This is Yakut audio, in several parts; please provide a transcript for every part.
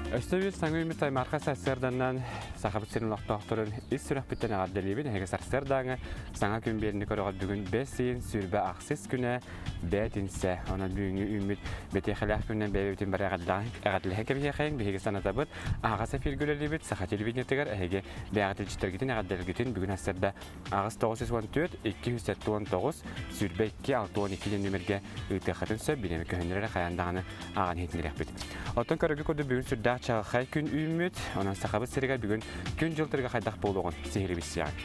Өссө биир саҥа үүммүт аймаарха сарсыарданан Сахабыт сирин олохтоохторун ис сүрэхпиттэн эҕэрдэлиибин. Эһиги сарсыардааҥы саҥа күн биэрини көрөҕүт бүгүн бэс ыйын 26 күнэ бээтинсэ. Онон бүгүҥҥү үүммүт бэтиэхэлээх күнүнэн бэйэбитин бары эҕэрдэлэһэн кэбиһиэхэйиҥ. Биһиги санатабыт аһаҕас эфиргэ үлэлиибит Саха телевидениетыгар эһиги бэйэҕит илдьиттэргитин эҕэрдэлэргитин бүгүн сарсыарда 8914 279 22 62 диэн нүмергэ ыытыаххытын сөп, бириэмэ көһүннэр эрэ хайаан даҕаны ааҕан иһитиннэриэхпит. Оттон көрөргө курдук бүгүн сүрдээх чаҕылхай күн үүммүт, онон Сахабыт сиригэр бүгүн күн-дьыл тырга хайдах буолуоҕун сиһилии билсиэҕиҥ.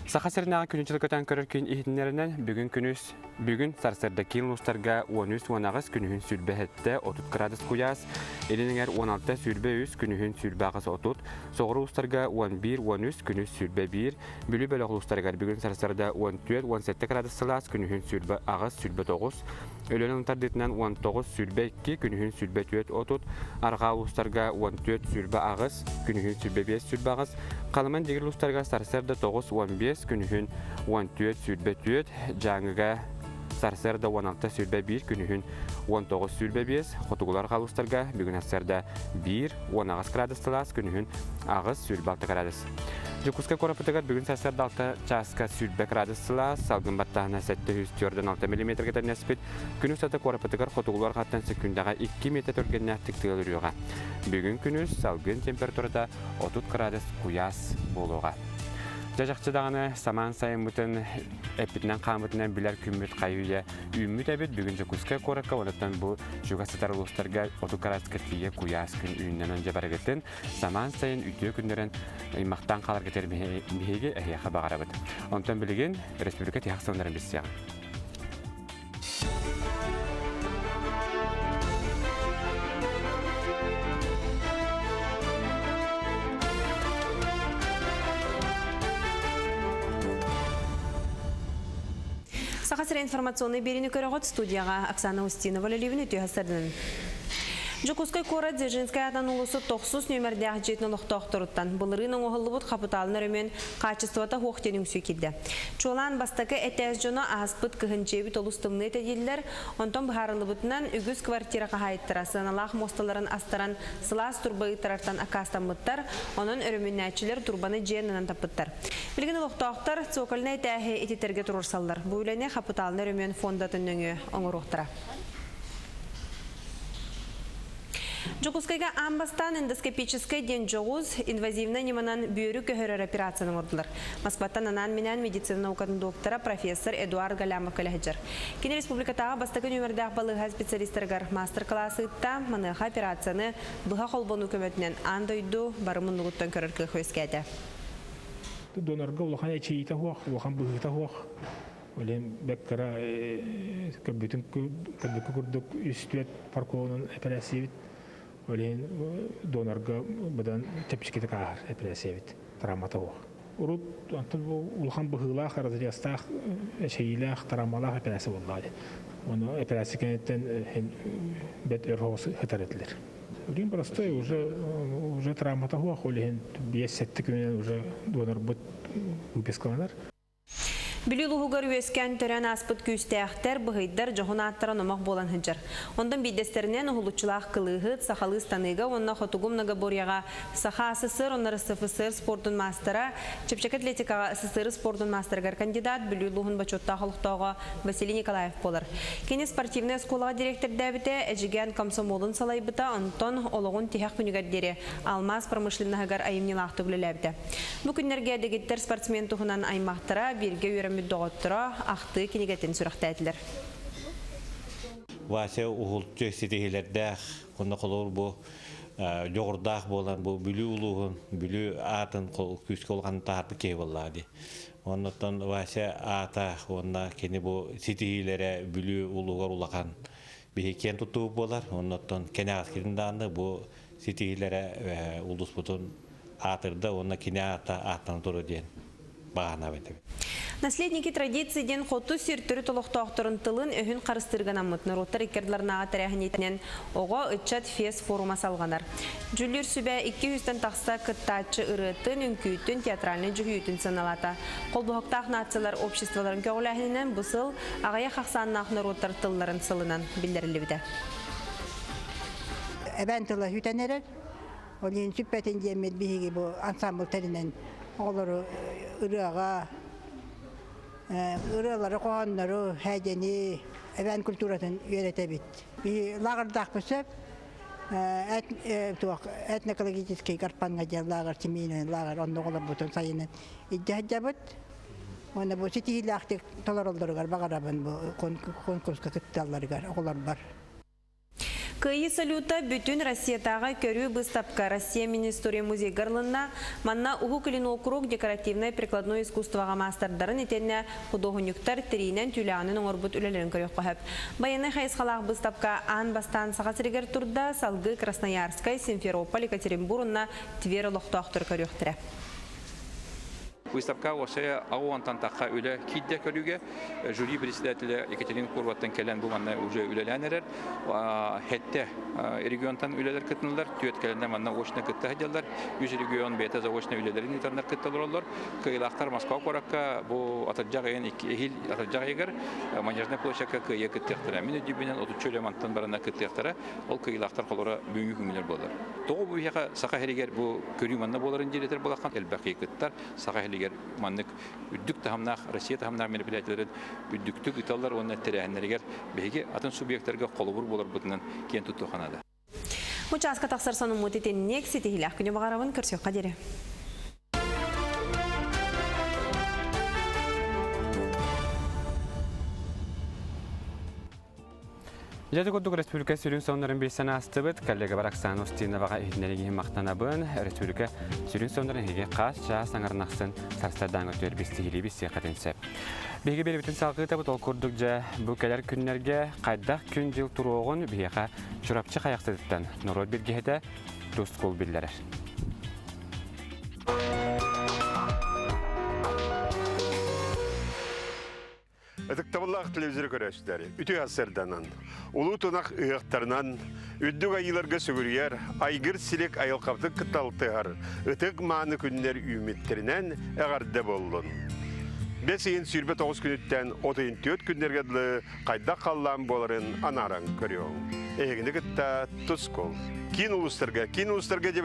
Саха сиринээҕи күнү-дьылы көтөн көрөр күн иһитиннэринэн бүгүн күнүс Бүгүн сарсыарда киин улуустарга 13-18 күнүһүн 27 30 градус куйаас, илин эҥэр 16 23 күнүһүн 28 30, соҕуруу улуустарга 11-13 күнүс 21, Бүлүү бөлөх улуустарыгар бүгүн сарсыарда 14-17 градус сылаас, күнүһүн 28-29, Өлөөн тардыытынан 19-22, күнүһүн 24-30, арҕаа улуустарга 14-28, күнүһүн 25-28, Халыман дьигир улуустарыгар сарсыарда 9-15, күнүһүн 14-24, Дьааҥыга сарсыарда 16-21, күнүһүн 19-25, хотугулар халустарга бүгүн сарсыарда 1-18 градус сылаас, күнүһүн 8-26 градус. Дьокуускай куораппытыгар бүгүн сарсыарда 6 чааска 20 градус сылаас, салгын баттааһына 746 миллиметргэ тэҥнэспит. Күн устата куораппытыгар хотугулар хаттан секүндэҕэ 2 миэтэ түргэннээхтик тыал үрүөҕэ. Бүгүн күнүс салгын температурата 30 градус куйаас буолуоҕа. Дьэ чахчы даҕаны самаан сайыммытын эппитинэн-хааммытынан билэр күммүт хайы-үйэ үүммүт эбит. Бүгүн Дьокуускай куоракка онтон бу чугас сытар улуустарга 30 градуска тиийэ куйаас күн үүннэнэн дьэ барыгытын самаан сайын үтүө күннэрин ыймахтаан хааларгытыгар биһиги эһиэхэ баҕарабыт. Онтон билигин республика тиһэх сылларын билсиэҕиҥ. Саха сирэ информационнай биэриини көрөҕүт студияҕа Оксана Устинова үлэлиибин үтүө сарынын. Дьокуускай куорат Дзержинскэй аатынан уулусса тохсус нүөмэрдээх дьиэтин олохтоохторуттан былырыын оҥоһуллубут хапытаалын өрөмүөн хаачыстыбата суох диэн үҥсүү киирдэ. Чуолаан бастакы этээс дьоно ааспыт кыһын дьиэбит олус тымныы этэ дииллэр, онтон быһаарыллыбытынан үгүс квартира хаһаайыттара сыаналаах муосталарын астаран сылаас турба ыыттарартан аккаастаммыттар, онон өрөмүөннээччилэр турбаны дьиэ аннынан таппыттар. Билигин олохтоохтор цокольнай этээһи ититэргэ туруорсаллар. Бу үлэни хапытаалынай өрөмүөн фондатын нөҥүө оҥоруохтара. Дьокуускайга аан бастаан эндоскопическай диэн дьоҕус, инвазивнай ньыманан бүөрү көһөрөр операцияны оҥордулар. Москваттан анаан-минээн медицина наукатын доктора, профессор Эдуард Галямов кэлэ сылдьар. Кини республикатааҕы бастакы нүөмэрдээх балыыһа специалистарыгар маастар-кылаас ыытта, маныаха операцияны быһа холбонуу көмөтүнэн аан дойду бары муннугуттан көрөр кыах үөскээтэ. Донорга улахан эчэйиитэ суох, улахан быһыыта суох. Олен бэк кыра көрбүтүн көрбүккэ курдук үс-түөрт паркованан эпэрээссийэбит. Олен донорга быдан чэпчэкитик ааһар эпэрээссийэбит травмата суох. Урут онтон бу улахан быһыылаах, разрезтаах, эчэйиилээх, травмалаах эпэрээссийэ буоллаҕа дии. Ону эпэрээссийэ кэнниттэн бэт өр соҕус сытар этилэр. Билигин простой уже уже травмата суох, ол иһин 5-7 күнүнэн уже донорбут выпискаланар. Бүлүү улууһугар үөскээн төрөөн ааспыт күүстээхтэр, быһыйдар дьоһун ааттара номох буолан сылдьар. Онтон биирдэстэринэн уһулуччулаах кылыыһыт, сахалыы ыстаныыга уонна хотугу многоборьеҕа Саха СССР уонна РСФСР спордун маастара, чэпчэки атлетикаҕа СССР спордун маастарыгар кандидат, Бүлүү улууһун бочуоттаах олохтооҕо Василий Николаев буолар. Кини спортивнай оскуолаҕа дириэктэрдээбитэ, Эдьигээн комсомолун салайбыта, онтон олоҕун тиһэх күнүгэр диэри алмаас промышленноһыгар айымньылаахтык үлэлээбитэ. Бу күннэргэ дэгиттэр спортсмен туһунан аймахтара, бииргэ үөрэммит доҕотторо ахтыы кинигэтин сүрэхтээтилэр. Вася уһулчу ситиһилэрдээх, онно холобур бу дьоҕурдаах буолан бу Бүлүү улууһун, Бүлүү аатын күүскэ улахан таһаарбыт киһи буоллаҕа дии. Оннуттан Вася аата уонна кини бу ситиһиилэрэ Бүлүү улууһугар улахан биһи киэн туттуу буолар. Оннуттан кэнэҕэскитин даҕаны бу ситиһиилэрэ улууспутун аатырда уонна кини аата ааттана туруо диэн баҕанаабыт эбит. Наследники традиции диэн хоту сир төрүт олохтоохторун тылын өһүн харыстыырга анаммыт норуоттар иккардыларынааҕы тэрээһинитинэн оҕо, ыччат фест форума салҕанар. Дьүүллүүр сүбэ 200-тэн тахса кыттааччы ырыатын, үҥкүүтүн, театральнай дьүһүйүүтүн сыаналаата. Холбоһуктаах нациялар обществоларын көҕүлээһининэн бу сыл аҕыйах ахсааннаах норуоттар тылларын сылынан биллэриллибитэ. эбээн тыла сүтэн эрэр. Ол иһин сүппэтин диэммит биһиги бу ансамбл тэринэн оҕолору ырыаҕа, ырыалары, хоһооннору, һээдьэни, эбээн культуратын үөрэтэбит. Биһи лааҕырдаахпыт сөп. Этнокологический Карпанга диэн лааҕыр, семейный лааҕыр онно оҕолорбутун сайынын илдьэ сылдьабыт. Уонна бу ситиһиилээхтик толороллоругар баҕарабын бу конкурска кытталларыгар оҕолорбор. Кыайыы салюта бүтүн Россиятааҕы көрүү быыстапка Россия Министория музейгар ылынна. Манна Уһук Илин уокурук декоративнай прикладной искусствоҕа маастардарын итиэннэ худуоһунньуктар тириинэн түүлээҕинэн оҥорбут үлэлэрин көрүөххэ сөп. Байыаннай хайысхалаах быыстапка аан бастаан Саха сиригэр турда, салгыы Красноярскай, Симферополь, Екатеринбург уонна Тверь олохтоохторо көрүөхтэрэ. Выставка осая ауантан тахха үлэ киирдэ көрүүгэ жюри председателя Екатерина Курваттан кэлэн бу манна уже үлэлээн эрэр. Хетте регионтан үлэлэр кытынылар, түөт кэлэннэр манна очно кытта сылдьаллар. Үс регион бэйэтэ заочно үлэлэрин ыытаннар кытта олороллор. Кыайыылаахтар Москва куоракка бу атырдьах ыйын эһиил атырдьах ыйыгар Манежная площадка кыайа кыттыахтара. Мин өйдүүбүнэн отучча үлэ мантан барана кыттыахтара. Ол кыайыылаахтар холоро бүгүҥҥү күҥҥүлэр буолар. Тоҕо бу биһиэхэ Саха сиригэр бу көрүү манна буоларын диэтэр булаххан элбэх киһи кыттар. Саха сиригэр маннык үрдүк таһымнаах Россия таһымнаах мероприятиеларын үрдүктүк ыыталлар уонна тэрээһиннэригэр биһиги атын субъектарга холобур буоларбытынан киэн туттуохха наада. Учааска тахсар сонуммут итинник ситиһилээх күнү баҕарабын көрсүөххэ диэри. Дьэ курдук республика сүрүн соннорун билсэн аастыбыт. Коллегабар Оксана Устиноваҕа иһитиннэрии махтанабын. Республика сүрүн соннорун эһиги хас чаас аҥарнахсын сарсыардааҥы өттүгэр бистиһилии билсиэххитин сөп. Биһиги биэрбитин салҕыытабыт ол курдук дьэ бу кэлэр күннэргэ хайдах күн-дьыл туруоҕун биһиэхэ Чурапчы Хайахсытыттан норуот билгэһитэ Тускул биллэрэр. Ытыктабыллаах телевизоры көрөөччүлэр, үтүө сарсыарданан, улуу тунах ыһыахтарынан, үрдүк айыыларга сүгүрүйэр, айгыр силик айылҕабытын кытта алтыһар ытык мааны күннэр үүммүттэринэн эҕэрдэ буоллун. Бэс ыйын 29 күнүттэн от ыйын 4 күннэргэ дылы хайдах халлаан буоларын анааран көрүөҥ. Эһигини кытта тускул. Киин улуустарга, киин улуустарга дьэ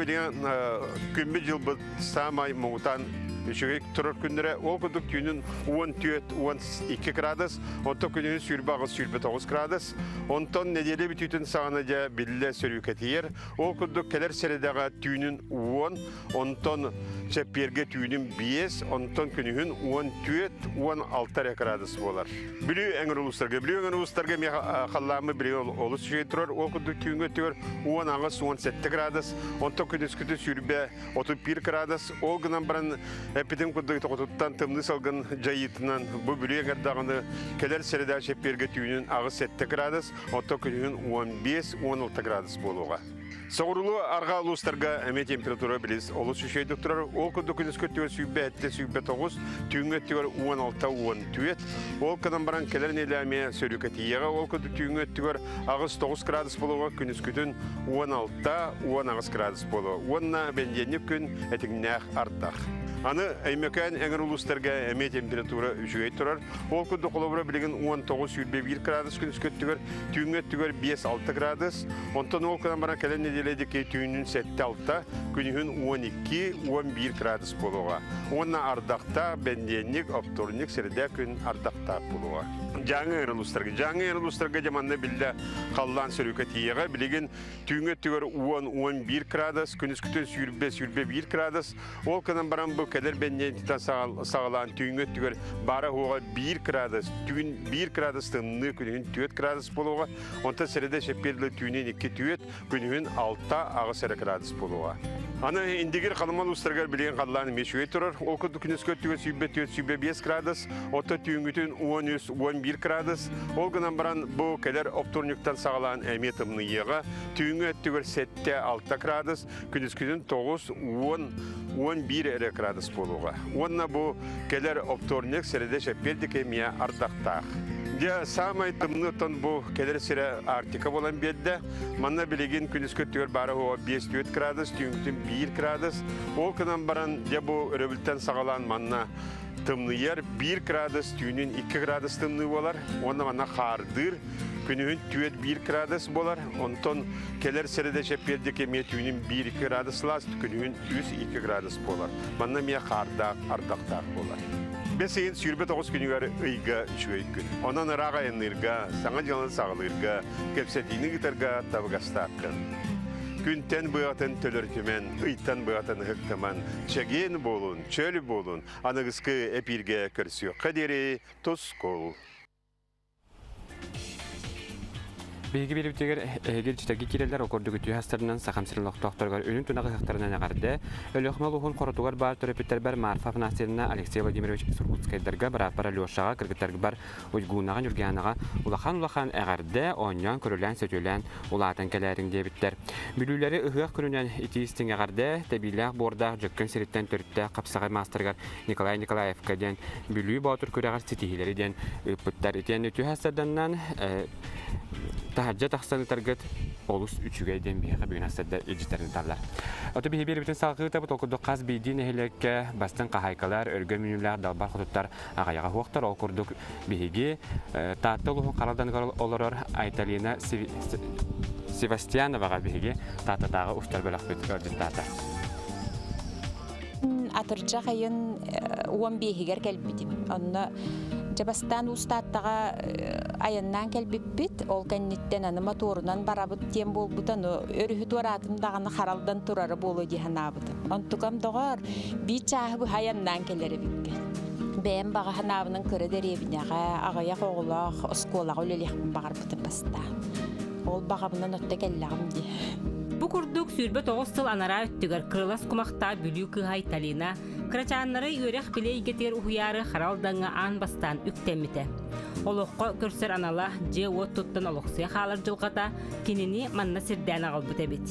күммүт-дьылбыт саамай муҥутаан үчүгэй турар күннэрэ ол курдук түүнүн 14-12 градус, онтон күнүһүн 28-29 градус, онтон нэдиэлэ бүтүүтүн саҕана дьэ биллэ сөрүүкэтийэр. Ол курдук кэлэр сэрэдэҕэ түүнүн 10, онтон чэппиэргэ түүнүн 5, онтон күнүһүн 14-16 эрэ градус буолар. Бүлүү эҥэр улуустарга, Бүлүү эҥэр улуустарга эмиэ халлааммыт билигин олус үчүгэй турар. Ол курдук түүҥҥү өттүгэр 18-17 градус, онтон күнүскүтүн 31 градус. Ол гынан баран эппитим курдук тоҕотуттан тымныы салгын дьайыытынан бу Бүлүү эҥэр даҕаны кэлэр сэрэдээх чэппиэргэ түүнүн 8-7 градус, оттон күнүһүн 15-16 градус буолуоҕа. Соҕуруулуу арҕаа улуустарга эмиэ температура билис олус үчүгэйдик турар. Ол курдук күнүскү өттүгэр 27-29, түүҥҥү өттүгэр 16-14. Ол гынан баран кэлэр нэдиэлэ эмиэ сөрүүкэтийиэҕэ. Ол курдук түүҥҥү өттүгэр 8-9 градус буолуоҕа, күнүскүтүн 16-18 градус буолуо. Уонна бэнидиэнньик күн этиҥнээх ардах. Аны Өймөкөөн эҥэр улуустарга эмиэ температура үчүгэй турар. Ол курдук холобура билигин 19-21 градус күнүскү өттүгэр, түүҥҥү өттүгэр 5-6 градус. Онтон ол гынан баран кэлэн нэдиэлэ диэки түүнүн 7-6, күнүһүн 12-11 градус буолуоҕа. Уонна ардахтаах, бэнидиэнньик, оптуорунньук, сэрдэ күн ардахтаах буолуоҕа. Дьааҥы эҥэр улуустарга. Дьааҥы эҥэр улуустарга дьэ манна биллэ халлаан сөрүүкэ тиийиэҕэ. Билигин түүҥҥү өттүгэр 10-11 градус, күнүскүтүн 120-121 градус. Ол гынан баран бу кэлэр бэнидиэнньиктэн саҕалаан түүҥҥү өттүгэр баара-суоҕа 1 градус, түүн 1 градус тымныы, күнүһүн 4 градус буолуоҕа. Онтон сэрэдэ чэппиэр дылы түүнүн 2 түөт, күнүһүн 6-8 эрэ градус буолуоҕа. Аны Индигир Халыма улуустарыгар билигин халлаан эмиэ үчүгэй турар. Ол курдук күнүскү өттүгэр 104 105 градус, оттон түүҥҥүтүн 13-11 градус. Ол гынан баран бу кэлэр оптуорунньуктан саҕалаан эмиэ тымныйыаҕа. Түүҥҥү өттүгэр 7-6 градус, күнүскүтүн 9, 10, 11 эрэ градус буолуоҕа. Уонна бу кэлэр оптуорунньук сэрэдэ чэппиэр диэки эмиэ ардахтаах. Дьэ, саамай тымныыттан бу кэлэр сирэ Арктика буолан биэрдэ. Манна билигин күнүскү өттүгэр баара уһуга 5-4 градус, түүҥкүтүн 1 градус. Ол гынан баран, дьэ бу өрөбүлтэн саҕалаан манна Тымныйар 1 градус, түүнүн 2 градус тымныы буолар. Уонна манна хаардыыр. Күнүһүн түөрт 1 градус буолар. Онтон кэлэр сэрэдэ чэппиэрдик эмиэ түүнүн 1-2 градус сылаас, күнүһүн 3-2 градус буолар. Манна эмиэ хаардаах, ардахтаах буолар. Бэс ыйын 29 күнүгэр ыйга үчүгэй күн. Онон ыраах айанныырга, саҥа дьыаланы саҕалыырга, кэпсэтиини ыытарга табыгастааххын. Күнтэн быатын төлөрүтүмэн, ыйтан быатын ыһыктыман, чэгиэн буолун, чөл буолун, аныгыскы эпииргэ көрсүөххэ диэри тускул. Биһиги биэрбитигэр эһиги илдьитэргэ киирэллэр, ол курдук үтүө астарынан Сахам сирин олохтоохторугар үнүн тунах ыһыахтарынан эҕэрдэ, Өлүөхүмэ улууһун Хоротугар баар төрөппүттэрбэр Марфа Афанасьевна, Алексей Владимирович Сургутскайдарга, бырааппар Алешаҕа, кыргыттарбар Уйгуунаҕа, Ньургаанаҕа улахан-улахан эҕэрдэ, оонньоон-көрүлээн, сөтүөлээн улаатан кэлээриҥ диэбиттэр. Бүлүүлэри ыһыах күнүнэн итии-истиҥ эҕэрдэ, тэбиилээх буордаах Дьөккөн сириттэн төрүттээх хапсаҕай маастарыгар Николай Николаевка диэн Бүлүү Боотур күрэҕэр ситиһиилэри диэн ыыппыттар. Итиэннэ үтүө сарданнан таһырдьа тахсан ытаргыт олус үчүгэй диэн биһиэхэ бүгүн астарда илдьитэрин ыталлар. Ото биһи биэрбитин салҕыытабыт ол курдук хас биирдии нэһилиэккэ бастыҥ хаһаайкалар, өргө мүнүүлээх далбар хотуттар аҕыйаҕа суохтар. Ол курдук биһиги Таатта улууһун Харалданыгар олорор Айталина Севастьяноваҕа биһиги Тааттатааҕы устар бөлөхпүт ыалдьыттаата. Атырдьах айын 15-игэр кэлбитим. Онно дьэ бастаан Уус Тааттаҕа айаннаан кэлбиппит. Ол кэнниттэн аны моторунан барабыт диэн буолбута. Ну өрүһү туораатым даҕаны харалдан турара буолуо дии санаабытым. Онтукам доҕоор, биир чааһы быһа айаннаан кэлэр эбиккин. Бэйэм баҕа санаабынан кыра дэриэбинэҕэ аҕыйах оҕолоох оскуолаҕа үлэлиэхпин баҕарбытым бастаан. Ол баҕабынан отто кэллэҕим дии. Бу курдук 29 сыл анараа өттүгэр кырылас кумахтаах Бүлүү кыыһа Айталина кырачааннары үөрэх-билии эйгэтигэр уһуйаары хара Алдаҥҥа аан бастаан үктэммитэ. Олоххо көрсөр анала, дьиэ-уот туттан олохсуйа хаалар дьылҕата кинини манна сирдээн аҕалбыт эбит.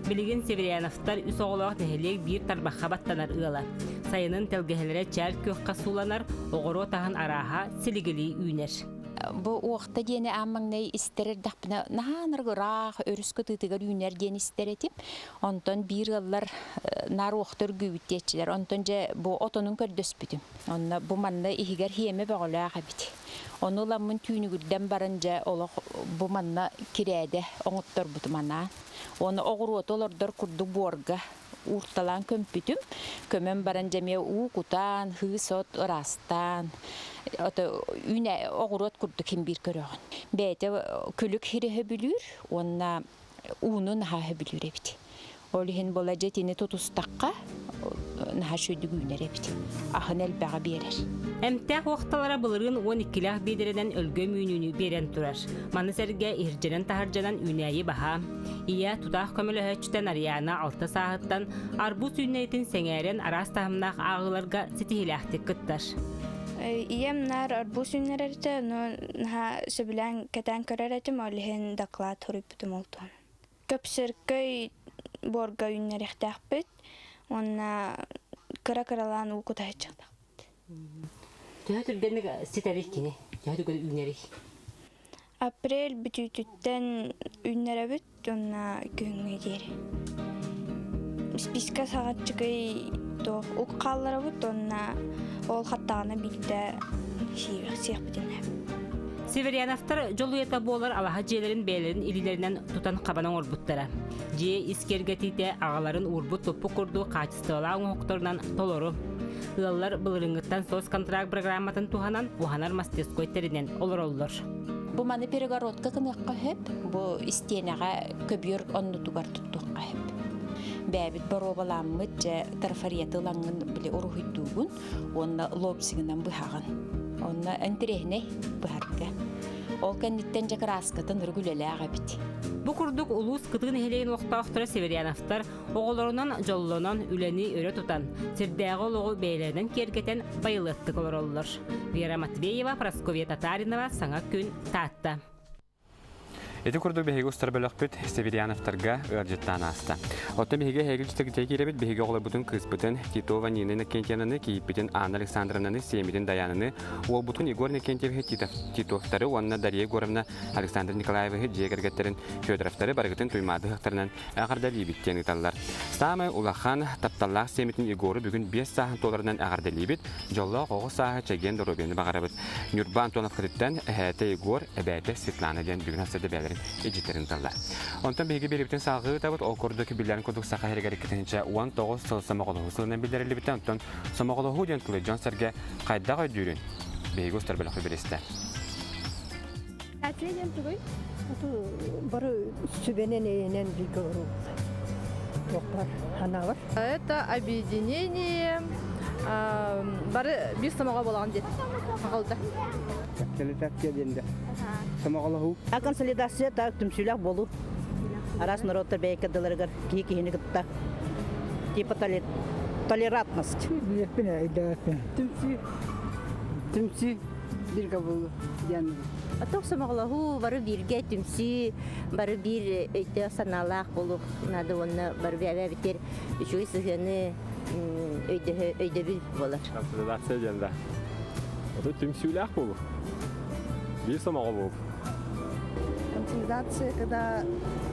Билигин Северяновтар үс оҕолоох нэһилиэк биир тарбахха баттанар ыала. Сайынын тэлгэһэлэрэ чээл күөххэ сууланар, оҕуруот аһын арааһа силигилии үүнэр. Бу уохта диэни аан маҥнай истэр эрдэхпинэ наһаа ыраах өрүс кытыытыгар үүнэр диэн истэр этим. Онтон биир ыаллар наар уохта үргүүбүт диэччилэр. Онтон дьэ бу отонун көрдөспүтүм. Онно бу манна иһигэр хиэмэ бөҕөлөөх эбит. Ону ыламмын түүнүгүрдэн баран дьэ олох бу манна кирээдэ оҥотторбутум анаан. Уонна оҕуруоту олордор курдук буорга уурталаан көмпүтүм. Көмөн баран дьэ эмиэ уу кутаан, һыы-сот ыраастаан, ото үүнэ оҕуруот курдук син биир көрөҕүн. Бэйэтэ күлүк сири сөбүлүүр уонна ууну наһаа сөбүлүүр эбит. Ол иһин була дьэ итини тутустахха наһаа үчүгэйдик үүнэр эбит. Аһын элбэҕи биэрэр. Эмтээх уохталара былырыын 12-лээх биэдэрэнэн өлгөм үүнүүнү биэрэн турар. Маны сэргэ иһирдьэнэн-таһырдьанан үүнээйи баһаам. Ийэ тутаах көмөлөһөөччүтэ Нарьяна алта сааһыттан арбуз үүннэйитин сэҥээрэн араас таһымнаах ааҕыыларга ситиһиилээхтик кыттар. Ийэм наар арбуз үүннэрэр этэ, ону наһаа сөбүлээн кэтээн көрөр этим, ол иһин доклад суруйбутум ол туһунан. Көпсөркөй буорга үүннэриэхтээхпит уонна кыра-кыралаан уу кутаһыччахтаахпыт. Төһө түргэнник ситэрий кини? Төһө түргэн үүнэрий? Апрель бүтүүтүттэн үүннэрэбит уонна күһүҥҥэ диэри. Списка саҕаччыкый туох ук хаалларабыт уонна ол хаттаҕына биирдэ сиэхпитин Северяновтар дьолуйата буолар алаһа дьиэлэрин бэйэлэрин илиилэринэн тутан-хабан оҥорбуттара. Дьиэ ис киэргэтиитэ аҕаларын уурбут-туппут курдук хаачыстыбалаах оҥоһуктарынан толору. Ыаллар былырыыҥҥыттан соцконтракт программатын туһанан уһанар мастерской тэринэн олороллор. Бу маны перегородка гыныахха сөп, бу истиэнэҕэ көбүөр оннутугар туттуохха сөп. Бэйэбит боруобалааммыт дьэ трафареты ылаҥҥын били уруһуйдуугун уонна лобзигынан быһаҕын. Онно интэриэһинэй быһарга. Ол кэнниттэн дьэ кырааскатын ырык үлэлээх эбит. Бу курдук улуус кытыы нэһилиэгин олохтоохторо Северяновтар Оҕолорунан дьоллонон, үлэни өрө тутан, сирдээҕи олоҕу бэйэлэринэн киэргэтэн байылыаттык олороллор. Вера Матвеева, Прасковья Татаринова, Саҥа күн, Таатта. Ити курдук биһиги устар бөлөхпүт Северяновтарга ыалдьыттаан ааста. Оттон биһиги эһиги дьүтэгитэ киирэбит биһиги оҕолорбутун кыыспытын Титова Нина Иннокентьевнаны, кийииппитин Анна Александровнаны, сиэммитин Даянаны, уолбутун Егор Иннокентьевиһы Титовтары уонна Дария Егоровна Александр Николаевиһы дьиэ кэргэттэрин Федоровтары барыгытын Туймаады ыһыахтарынан эҕэрдэлиибит диэн ыыталлар. Саамай улахан, тапталлаах сиэммитин Егору бүгүн 5 сааһын туоларынан эҕэрдэлиибит, дьоллоох оҕо сааһы чэгиэн доруобуйаны баҕарабыт. Ньурба Антоновкатыттан эһээтэ Егор, эбээтэ Светлана диэн бүгүн хасса да бэйэлэрин илдьиттэрин ыыталлар. Онтон биһиги биэрибитин салҕыы ыытабыт. Ол курдук биллэрин курдук Саха сиригэр 2019 сыл сомоҕолоһуу сылынан биллэриллибитэ. Онтон сомоҕолоһуу диэн тылы дьон-сэргэ хайдах өйдүүрүн биһиги устар бөлөххө билистэ. Ация диэн тугуй? Бары сүбэнэн эйэнэн бииргэ олоробут. Туохпар ханаабар. Это объединение бары биир сомоҕо буолаҕын диэн аҕалда. Консолидация диэн да. Сомоҕолоһуу. Консолидация та түмсүүлээх буолуу. Араас норуоттар бэйэккэ киһи киһини кытта типа толерантность. Билэппин өйдөөппүн. Түмсүү. Түмсүү бирге болуу диэн. Туох сомоҕолоһуу бары бииргэ түмсүү, бары биир өйдөөх санаалаах буолуох наада уонна бары бэйэ-бэйэбитигэр үчүгэй сыһыаны өйдөбүл буолар. Консолидация диэн да. Это түмсүүлээх буолуу. Биир сомоҕо буолуу. Консолидация, когда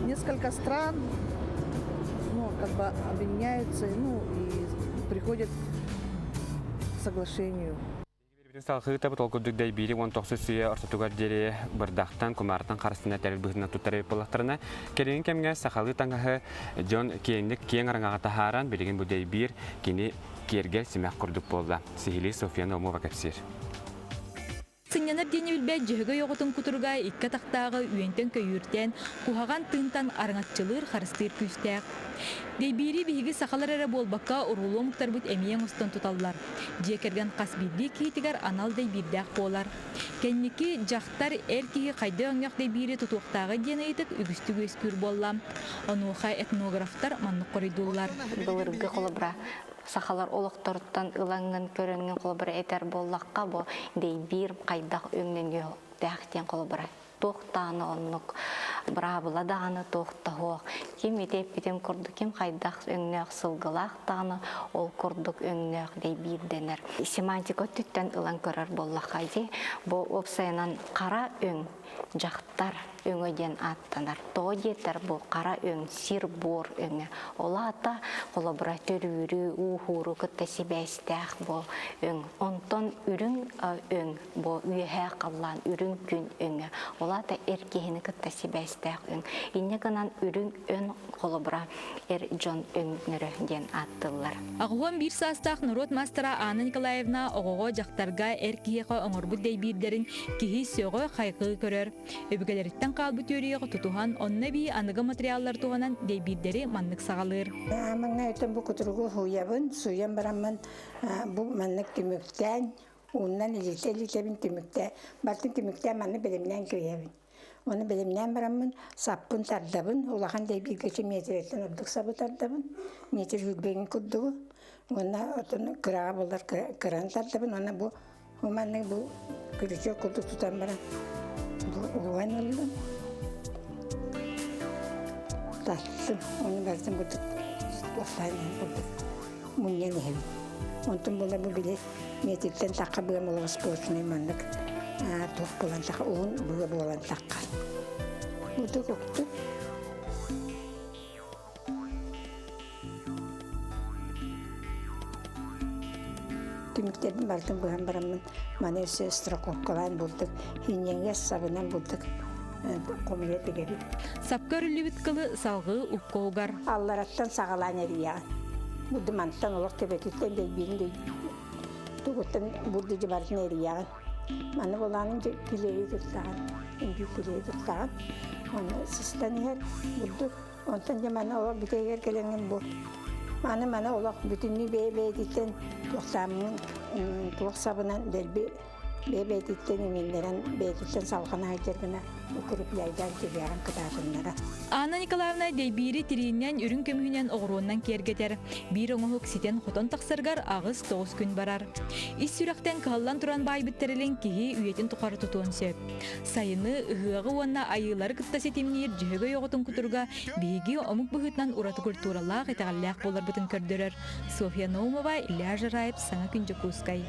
несколько стран ну, как бы объединяются, ну, и приходят к соглашению. Салхыытабыт ол курдук дэйбиири 19 үйэ ортотугар диэри бырдахтан, кумаартан харыстана тэрил быһыытынан туттар эбит буоллахтарына, кэлиҥҥи кэмҥэ сахалыы таҥаһы дьон киэҥник киэҥ араҥаҕа таһааран, билигин бу дэйбиир кини киэргэл симэх курдук буолла. Сиһилии Софья Наумова кэпсиир. Сынньанар диэни билбэт Дьөһөгөй оҕотун кутуруга икки атахтааҕы үөнтэн-көйүүртэн, куһаҕан тыынтан араҥаччылыыр, харыстыыр күүстээх. Дэйбиири биһиги сахалар эрэ буолбакка, уруулуу омуктарбыт эмиэ оҥостон туталлар. Дьиэ кэргэн хас биирдии киһитигэр анал дэйбиирдээх буолар. Кэнники дьахтар эр киһи хайда өҥнөх дэйбиири тутуохтааҕый диэн ыйытык үгүстүк үөскүүр буолла. Онуоха этнографтар маннык хоруйдууллар. Былыргы холобура сахалар олохторуттан ылаҥҥын көрөҥҥүн холобура этэр буоллахха бу дэйбиир хайдах өҥнөнүөхтээх диэн холобура туох даҕаны оннук быраабыла даҕаны туох да суох ким ити эппитим курдук ким хайдах өҥнөөх сылгылаах даҕаны ол курдук өҥнөөх дэйбиир дэнэр семантика өттүттэн ылан көрөр буоллахха дии бу уопсайынан хара өҥ дьахтар өҥө диэн ааттанар. Тоҕо диэтэр бу хара өҥ сир-буор өҥө. Ол аата холобура төрүүрү, ууһууру кытта сибээстээх бу өҥ. Онтон үрүҥ өҥ бу үөһээ халлаан үрүҥ күн өҥө. Ол аата эр киһини кытта сибээстээх өҥ. Инньэ гынан үрүҥ өҥ холобура эр дьон өҥнөрө диэн ааттыыллар. 81 саастаах норуот маастара Анна Николаевна оҕоҕо, дьахтарга, эр киһиэхэ оҥорбут дэйбиирдэрин киһи сөҕө, хайҕыы көрөр. Өбүгэлэриттэн хаалбыт үөрүйэҕи тутуһан, онно эбии аныгы материаллар туһанан дэйбиирдэри маннык саҕалыыр. Маҥнай өтөн бу кутуругу сууйабын, сууйан бараммын бу маннык түмүктээн, ууннан илитэ-илитэбин түмүктээ, бартын түмүктээн маннык бэлэмнээн кэбиһэбин. Оны бэлэмнээн бараммын саппын тардабын, улахан дэйбииргэ метреттэн ордук сабы тардабын, метр сүүрбэгин курдугу. Уонна отон кыраҕа буолар кыран тардабын, уонна бу маннык бу күрүчүөк курдук тутан баран бу уган ыллым. Таттым, оны барытын курдук туохтаан курдук мунньан иһэбин. Онтон буолар бу били метртэн тахха быам олоҕо сплошной маннык туох буолан тахха уһун быа буолан тахха. Удук уктук. Түмүктэрбин барытын быһан бараммын маны өссө страховкалаан булдук, хинньэҥҥэ сабынан булдук хомуйа тигэбит. Сапка өрүллүбүт кылы салгыы укка угар. Аллараттан саҕалаан эрийэҕин. Бурду мантан олох төбөтүттэн дэйбиирин тугуттан бурду дьыбарытын эрийэҕин. Маны булаанын килиэйи туттаҕын, үҥкүү килиэйи туттаҕын. Аны сыстан иһэр бурдук. Онтон дьэ маны олох бүтэйигэр кэлэҥҥин бу Аны маны олох бүтүннүү бэйэ-бэйэтиттэн туохтааммын туох сабынан дэлби. Бэйэ-бэйэтиттэн иҥиннэрэн, бэйэтиттэн салҕана сылдьар гына укрепляйдаан киһиэҕин кытаатыннарар. Анна Николаевна дэйбиири тирииннэн, үрүҥ көмүһүнэн оҕуруоннан киэргэтэр. Биир оҥоһук ситэн-хотон тахсарыгар аҕыс-тоҕус күн барар. Ис сүрэхтэн кыһаллан туран баайбыт тэрилин киһи үйэтин тухары тутуон сөп. Сайыны, ыһыаҕы уонна айыылары кытта ситимниир Дьөһөгөй оҕотун кутуруга биһиги омук быһыытынан ураты культуралаах, итэҕэллээх буоларбытын көрдөрөр. Софья Наумова, Илья Жираев, Саҥа күн Дьокуускай.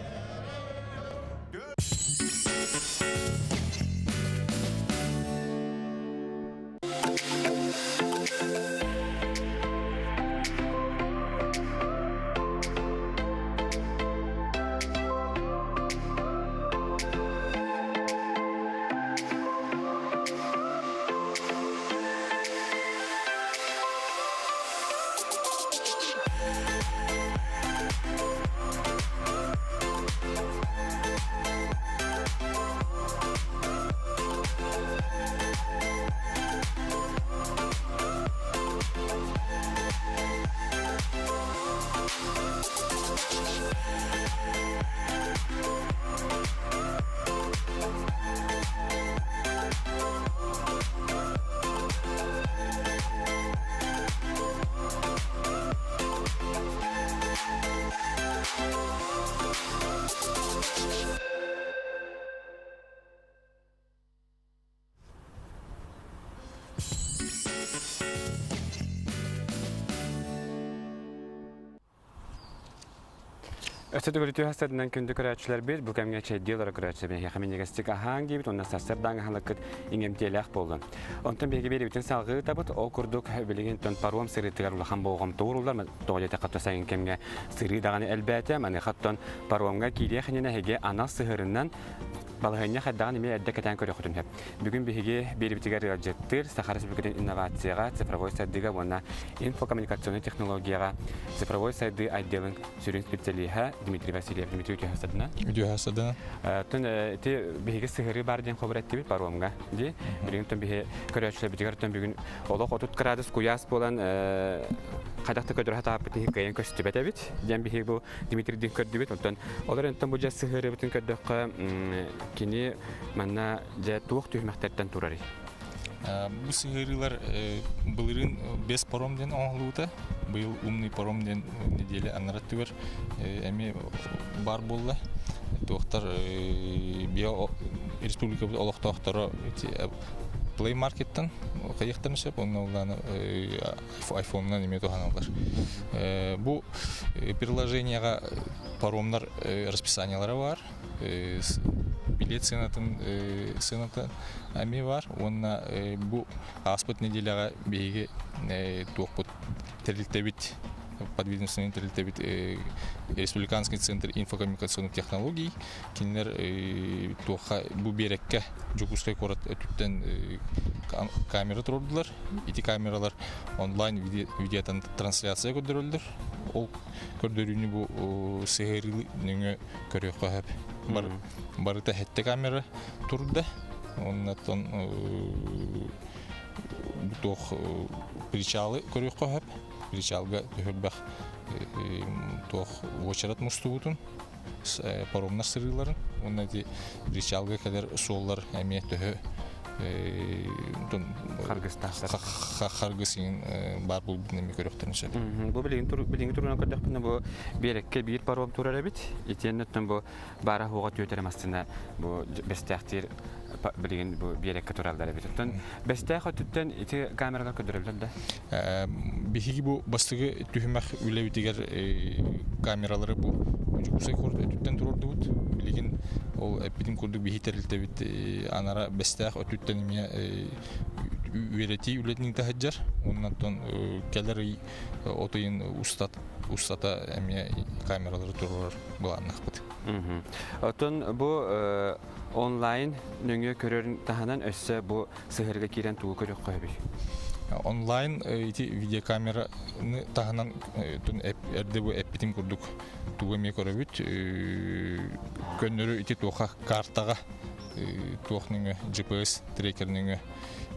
Өссө төгүл үтүө сарсыарданан күндү көрөөччүлэрбит, бу кэмҥэ чэйдии олорор көрөөччүлэр эһиэхэ минньигэстик аһааҥ диибит уонна сарсыардааҥ аһылыккыт иҥэмтиэлээх буоллун. Онтон биһиги биэриибитин салҕыы ыытабыт. Ол курдук билигин паром сырыытыгар улахан болҕомто ууруллар. Тоҕо диэтэххэ сайын кэмҥэ сырыы даҕаны элбээтэ. Маныаха оттон паромҥа киириэх иннинэ эһиги анал сыһыарынан балаһыанньа хайдаҕын эмиэ эрдэ кэтээн көрүөххүтүн сөп. Бүгүн биһиги биэрибитигэр ыалдьыттыыр Саха Республикатын инновацияҕа, цифровой сайдыыга уонна инфокоммуникационнай технологияҕа цифровой сайдыы отделын сүрүн специалиһа Дмитрий Васильев. Дмитрий үтүө садына. Үтүө садына. Тун ити биһиги сыһырыы бар диэн хобур эттибит паромга. Ди билигин тун биһи көрөөччүлэрбитигэр тун бүгүн олох 30 градус куйаас буолан хайдах да көдөрө хатааппыт иһин кыайан көстүбэт эбит диэн биһиги бу Дмитрийдин көрдүбүт. Онтон олор онтон бу дьэ сыһыарыбытын көрдөххө кини манна дьэ туох түһүмэхтэртэн турарый? Бу сыһыарыылар былырыын без паром диэн оҥоһуллубута. Быйыл умный паром диэн неделя аннара өттүгэр эмиэ баар буолла. Туохтар био республикабыт олохтоохторо Play Markеттан хайыахтарын сөп, онно улааны айфонунан эмиэ туһаналлар. Бу приложениеҕа паромнар расписаниелара баар, билет сыанатын сыаната эмиэ баар уонна бу ааспыт нэдиэлэҕэ биһиги туохпут тэрилтэбит подведомственный тэрилтэбит Республиканский центр инфокоммуникационных технологий кинилэр туохха бу биэрэккэ Дьокуускай куорат өттүттэн камера туруордулар. Ити камералар онлайн видеотан трансляция көрдөрөллөр. Ол көрдөрүүнү бу сыһыарыы нөҥүө көрүөххэ сөп. Барыта хэттэ камера турда. Оннотон туох причалы көрүөххэ сөп. Причалга төһөлбөх туох уочарат мустубутун паромнар сырыыларын уонна ити причалга кэлэр суоллар эмиэ төһө харгыстаахтар харгыс иҥин баар буолбутун эмиэ көрүөхтэрин сөп. Бу билигин билиҥҥи туругунан көрдөхпүнэ бу биэрэккэ биир паром турар эбит. Итиэннэттэн бу баара хуоҕа түөтэрэ массыына бу бэстээхтиир билигин бу биэрэккэ тураллар эбит. Оттон бэстээх өттүттэн ити камералар көрдөрөллөр да? Биһиги бу бастакы түһүмэх үлэбитигэр камералары бу Дьокуускай куорат өттүттэн туруордубут. Билигин ол эппитим курдук биһи тэрилтэбит анара бэстээх өттүттэн эмиэ үөрэтии үлэтин ыыта сылдьар. Оннан кэлэр ый от ыйын устата эмиэ камералары туруорар былааннаахпыт. Оттон бу онлайн нөҥүө көрөрүн таһынан өссө бу сыһыарга киирэн тугу көрүөххэ сөбүй? Онлайн ити видеокамераны таһынан эрдэ бу эппитим курдук тугу эмиэ көрөбүт. Көннөрү ити туоха картаҕа туох нөҥүө GPS трекер нөҥүө.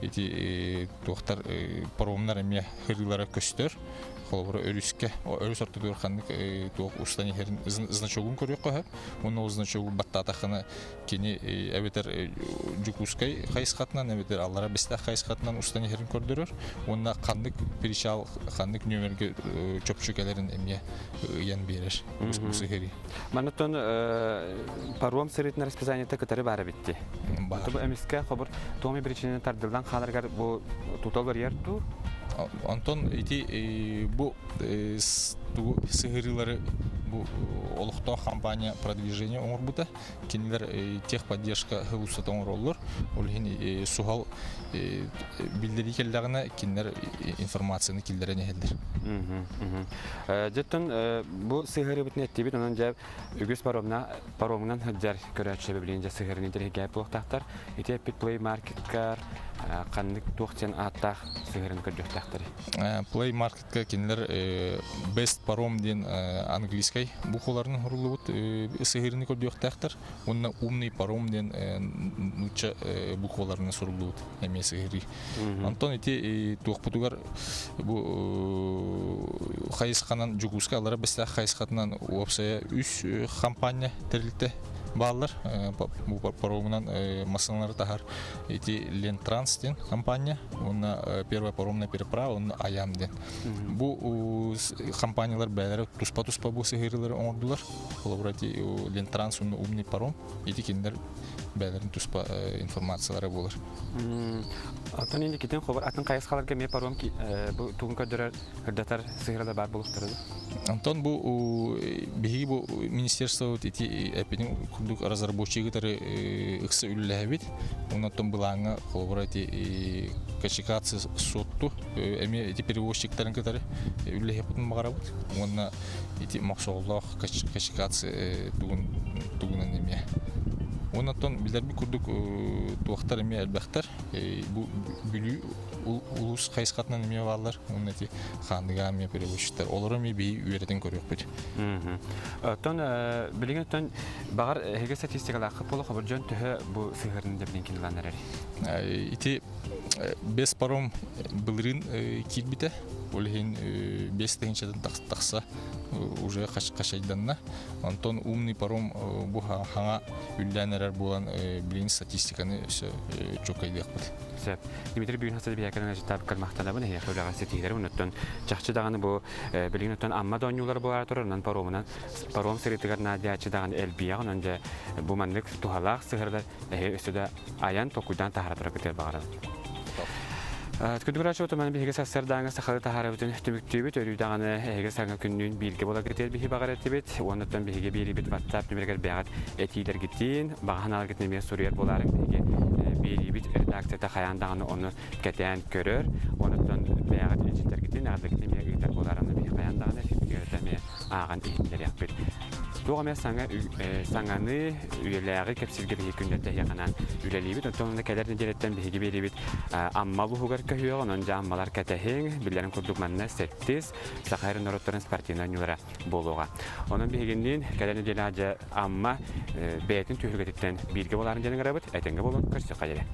ити туохтар паромнар эмиэ хырыылара көстөр. Холобура өрүскэ, өрүс ортотугар ханнык туох устан иһэрин значогун көрүөххэ сөп. Уонна ол значогу баттаатаххына кини эбэтэр Дьокуускай хайысхатынан эбэтэр Аллара Бэстээх хайысхатынан устан иһэрин көрдөрөр. Уонна ханнык причал ханнык нүөмэргэ чопчу кэлэрин эмиэ ыйан биэрэр бу сыһыарыы. Манна паром сырыытын расписаниета кытары баар эбитти. Баар. Бу эмискэ хобур туоми причинаны тардыллан хааларгар бу тутал өрүйэр дуу? Онтон ити бу сыһырыылары бу олохтоох компания продвижение оҥорбута. Кинилэр техподдержка устата оҥороллор. Ол иһин суһал биллэрии кэллэҕинэ кинилэр информацияны киллэрэн иһэллэр. Дьэттэн бу сыһыарыбытын эттибит, онон дьэ үгүс паромна паромунан сылдьар көрөөччү билигин дьэ сыһыарыны интэриэһиргээбит буолуохтаахтар. Ити эппит Play Market-кар ханнык туох диэн ааттаах сыһыарыны көрдүөхтээхтэрий? Play Market-ка кинилэр Best Паром диэн английскай букваларын оҥоруллубут сыһыарыны көрдүөхтээхтэр уонна Умный паром диэн нуучча букваларынан суруллубут эмиэ сыһыарыы. Онтон ити туохпутугар бу хайысханан Дьокуускай аллара бэстээх хайысхатынан уопсайа үс хампаанньа тэрилтэ бааллар. Бу паромунан массыыналары таһар ити Лентранс диэн компания уонна Первая паромная переправа уонна Аям диэн. Бу компаниялар бэйэлэрэ туспа-туспа бу сыһыарыылары оҥордулар. Холобура ити Лентранс уонна Умный паром ити кинилэр бэйэлэрин туспа информациялара буолар. Оттон инникитин хобор атын хайысхаларга эмиэ паром бу тугун көрдөрөр, ырдатар сыһыаралар баар буолуохтара Онтон бу биһиги бу министерствобыт ити эппитин курдук разработчигы кытары ыкса үлэлэһэбит. Онон былааҥҥа холобура ити качекация суотту эмиэ ити перевозчиктарын кытары үлэлэһиэхпитин баҕарабыт. Уонна ити мохсоҕолоох качекация тугун тугунан эмиэ. Онон билэрбит курдук туохтар эмиэ элбэхтэр. Бу Бүлүү улуус хайысхатынан эмиэ бааллар. Уонна ити Хаандыга эмиэ перевозчиктар. Олору эмиэ биһи үөрэтэн көрүөхпүт. Оттон билигин оттон баҕар эһиги статистикалааххыт буолуо хобор дьон төһө бу сыһыарын дьэбинин кинилан эрэр? Ити бес паром былырыын киирбитэ. Ол иһин 5 тыһыынчаттан тахса уже хачайданна. Онтон умный паром бу хаҥа үллээн эрэр буолан билигин статистиканы өссө чуолкайдыахпыт. Сөп. Дмитрий бүгүн хаса биһиэкэнэн ачытаабыккар махтанабын эһиэхэ үлэҕэ ситиһиилэр онуттан чахчы даҕаны бу билигин оттон Амма да оонньуулар буолаары турар онон паромунан паром сырыытыгар наадыйааччы даҕаны элбиэҕ онон дьэ бу маннык туһалаах сыһыардар эһи өссө да айан толкуйдаан таһаара тураргытыгар баҕарабын. Күндү отуман биһиги сарсыардааҥы сахалы таһаарабытын түмүктүүбүт, өрүү даҕаны эһиги саҥа күннүүн бииргэ буоларгытыгар биһи баҕар этибит. Уоннаттан биһиги биэрибит WhatsApp нүмеригэр бэйэҕит этиилэргитин, баҕа санааларгытын эмиэ суруйар буолаарыҥ биһиги биэриибит редакцията хайаан даҕаны ону кэтээн көрөр. Уоннаттан бэйэҕит илдьиттэргитин, эҕэрдэгитин эмиэ ыытар буолаарыҥ биһи хайаан даҕаны эфирбитигэр эмиэ ааҕан иһитиннэриэхпит. Туох эмэ саҥа саҥаны, үйэлээҕи кэпсииргэ биһиги күннэтэ эһиэхэнэн үлэлиибит. Оттон онно кэлэр нэдиэлэттэн биһиги биэрибит Амма улууһугар көһүөҕ, онон дьэ Аммалар кэтэһиҥ, биллэрин курдук манна сэттис Саха сирин норуоттарын спортивнай оонньуулара буолуоҕа. Онон биһигинниин кэлэр нэдиэлэҕэ дьэ Амма бэйэтин түһүлгэтиттэн бииргэ буоларын диэн ыҥырабыт. Этэҥҥэ буолун, көрсүөххэ диэри.